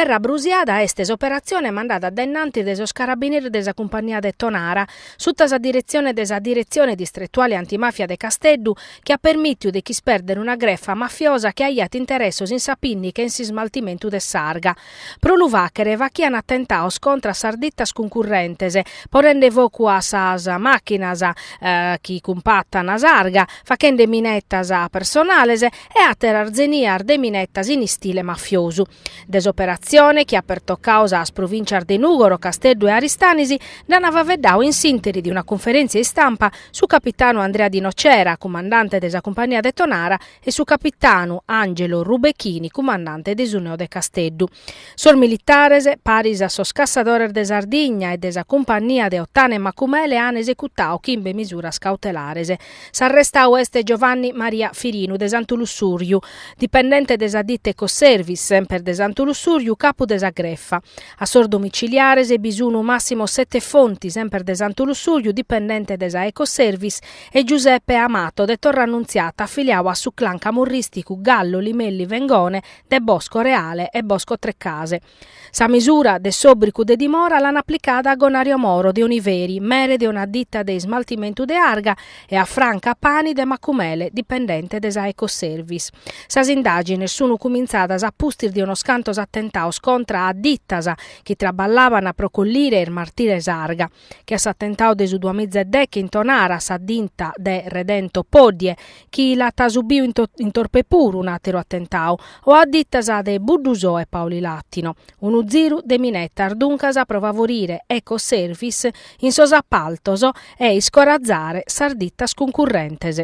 Terra Brusiada est s'operatzione mandada a dae innantis de sos carabineris de sa Cumpannia de Tonara, suta sa diretzione de sa Diretzione Distretuale Antimafia de Casteddu, chi at permìtiu de ch'ispèrdere una grefa mafiosa chi aiat interessos in sa pinnica e in s'ismaltimentu de s'arga. Pro lu fàchere fachian atentados contra a sas ditas cuncurrentes, ponende focu a sas màchinas chi cumpatan s'arga, fachende minetas personales e àteras zenias de minetas in istile mafiosu. De s'operatzione, chi at pertocadu sas provìntzias de Nùgoro, Casteddu e Aristanis, nd'ant faeddadu in s'ìnteri de una cunferèntzia istampa su capitanu Andrea Di Nocera, cumandante de sa Cumpagnia de Tonara, e su capitanu Angelo Rubechini, cumandante de su Neo de Casteddu. Sos militares, paris a sos Cassadores de Sardigna e de sa Cumpannia de Ottana e Macumele an esecutadu chimbe misuras cautelares. S'arrestadu est Giovanni Maria Firinu de Santu Lussurju, dipendente de sa ditta Ecoservice, semper de Santu Lussurju, capu de sa grefa. A sos domiciliares bi sun Massimo Settefonti, semper de Santu Lussurju, dipendente de sa Ecoservice, e Giuseppe Amato de Torre Annunziata, afiliadu a su clan camorristicu Gallo Limelli Vengone de Bosco Reale e Bosco Trecase. Sa misura de s'òbricu de dimora l'an aplicada a Gonario Moro de Oniveri, mere de una ditta de ismaltimentu de arga, e a Franca Pani de Macumele, dipendente de sa Ecoservice. Sas indàgines sun cumintzadas a pustis de unos cantos atentados contra a dittas chi traballaban pro collire e ismartire s'arga, che a s'atentadu de su duamiza e deche in Tonara a sa ditta de Redento Poddie, chi l'at subiu in Torpè puru un'àteru atentadu, o a dittas de Buddusò e Paulilatino. Unu ziru de minetas duncas pro favorire Ecoservice in sos apaltos e iscorazare sas dittas cuncurrentes.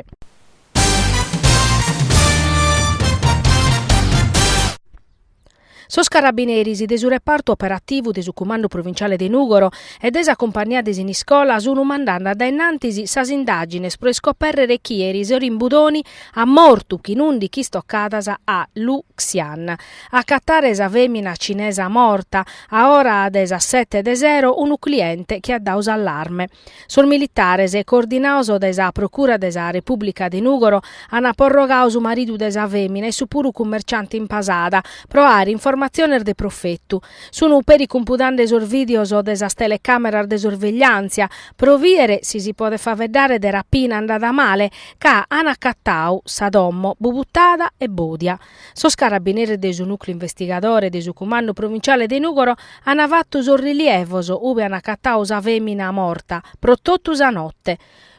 Sos carabineris de su repartu operativu de su Cumandu Provinciale de Nùgoro e de sa Cumpannia de Siniscola sun mandende a dae innantis sas indàgines pro iscopèrrere chie erisero in Budoni at mortu chin ùndichi istocadas a Lu Xian. A acatare sa fèmina cinesa morta, a ora de sas sete de sero, unu cliente chi at dadu s'allarme. Sos militares, coordinados dae sa Procura de sa Repùblica de Nùgoro, ant porrogadu su maridu de sa fèmina, issu puru cummerciante in Pasada, pro àere informatziones de profetu. Sunt peri cumpudende sos vìdeos de sas telecàmeras de sorvegliàntzia pro bìdere si si podet faeddare de rapina andada male, ca ant acatadu sa domo bubutada e bòdia. Sos carabineris de su nùcleu investigadore de su Cumandu Provinciale de Nùgoro ant fatu sos rilievos ube ant acatadu sa fèmina morta pro totu sa note.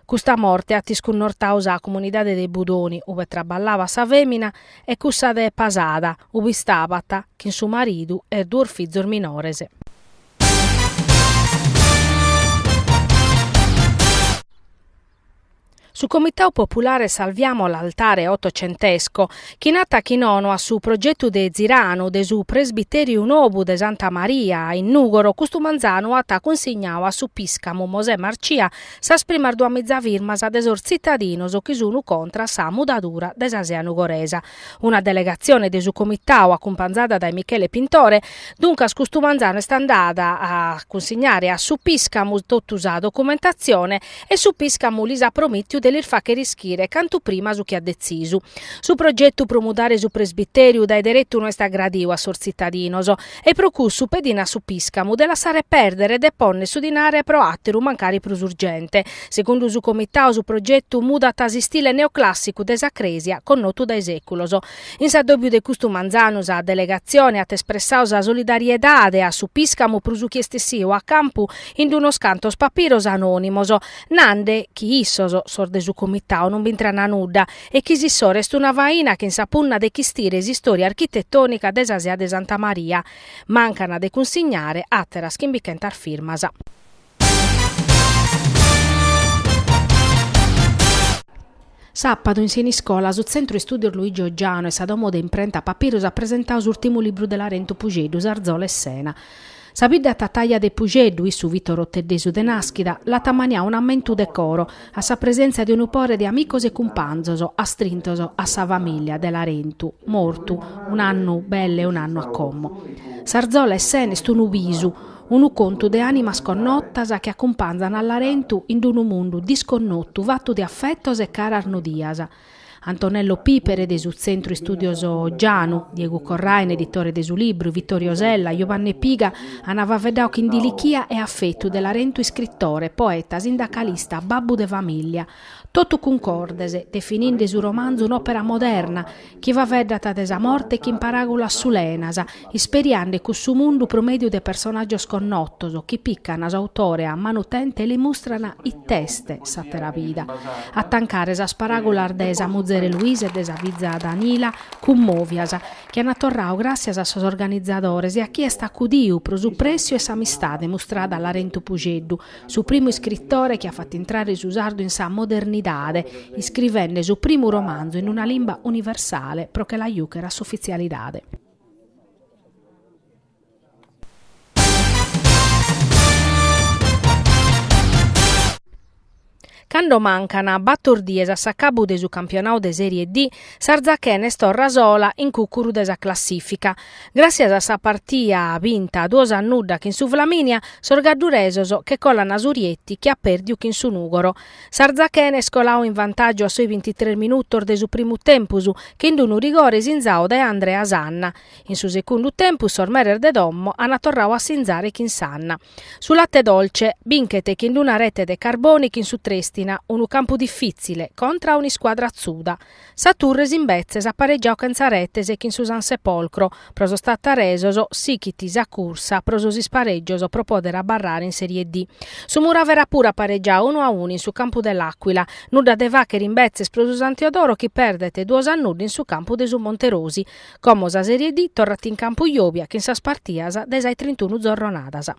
Custa morte at iscunnortadu sa comunidade de Budoni, ube traballabat sa fèmina, e cussa de Pasada, ube istabat chin su maridu e duos fizos minores. Su Comitadu Populare Salviamo l'altare ottocentesco, chi nat chi nono a su progetu de Ziranu de su presbitèriu nobu de Santa Maria in Nùgoro, custu manzanu at cunsignadu a su pìscamu Mosè Marcia sas primas duamiza firmas de sos tzitadinos chi sun contra a sa mudadura de sa sea nugoresa. Una delegatzione de su comitadu acumpanzada dae Michele Pintore, duncas custu manzanu est andada a cunsignare a su pìscamu totu sa documentatzione e su pìscamu lis at promìtiu de lis fàghere ischire cantu prima su chi at detzisu. Su progetu pro mudare su presbitèriu dae deretu no est agradiu a sos tzitadinos e pro cussu pedin a su pìscamu de lassare pèrdere e de pònnere su dinare pro àteru mancari prus urgente. Segundu su comitadu su progetu mudat s'istile neoclàssicu de sa crèsia connotu dae sèculos. In s'addòbiu de custu manzanu sa delegatzione at espressadu sa solidariedade a su pìscamu pro su chi est essiu a campu in unos cantos papiros anònimos, nande chi issos, sos de su comitadu, non b'intrana nudda e chi s'issoro est una faina chin sa punna de chistire s'istòria architetònica de sa sea de Santa Maria. Mancan de cunsignare àteras chimbichentas firmas. Sàpadu in Siniscola su Tzentru Istùdios Luigi Oggiano e sa domo de imprenta Papirus at presentadu s'ùrtimu libru de Larentu Puxeddu, S'arzola 'e s'ena. Sa bidda tataja de Puxeddu, issu fit oroteddesu de nàschida, l'at ammaniadu un'ammentu de coro, a sa presèntzia de unu pore de amicos e cumpanzos, astrintos a sa famìllia de Larentu, mortu un'annu belle un'annu a como. S'arzola 'e s'ena est unu bisu, Unu contu de ànimas connotas chi acumpanzan a Larentu in unu mundu disconnotu fatu de afetos e caras nodias. Antonello Pipere de su Tzentru Istùdios Gianu, Diegu Corràine, editore de su libru, Vittorio Sella, Jubanne Piga, ant faeddadu chin dilichia e afetu de Larentu iscritore, poeta, sindacalista, babbu de famìllia. Totu cuncordes, defininde su romanzu un'òpera moderna, chi faeddat de sa morte chin paràgulas sulenas, isperiende cussu mundu pro mèdiu de personàgios connotos chi pican s'autore a manu tenta e li mustran it'est s'àtera vida. A tancare sas paràgulas de sa muzere Luisa e de sa fiza Danila, cummòvias, chi ant torradu gràssias a sos organizadores e a chie est acudiu pro su prèssiu e s'amistade mustrada a Larentu Pusceddu, su primu iscritore chi at fatu intrare su sardu in sa modernidade, iscrivende su primu romanzu in una limba universale pro che la jùchere a s'ufitzialidade. Cando mancan bator dies a s'acabu de su campionadu de Sèrie D, s'Arzachena est torra sola in cùcuru de sa classìfica. Gràssias a sa partia binta duos a nudda chin su Flaminia, sos gadduresos che colan su Rieti chi at pèrdiu chin su Nùgoro. S'Arzachena est coladu in vantàgiu a sos bintitres minutos de su primu tempus, chin unu rigore sinzadu dae Andrea Sanna. In su segundu tempus sos meres de domo ant torradu a sinzare chin Sanna. Su Latte Dolce binchet chin una rete de Carboni chin su Trestina, unu campu difìtzile, contra a un'iscuadra atzuda. Sa Turres imbetzes at paregiadu chentza retes chin su San Sepolcro, pro sos tataresos sighit sa cursa pro sos isparègios pro pòdere abarrare in Serie D. Su Muravera puru at paregiadu unu a unu in su campu de L'Aquila, nudda de fàghere imbetzes pro su San Teodoro chi perdet duos a nudda in su campu de su Monterosi. Como sa Serie D torrat in campu jòbia chin sas partias de sa 'e trintunu zorronadas.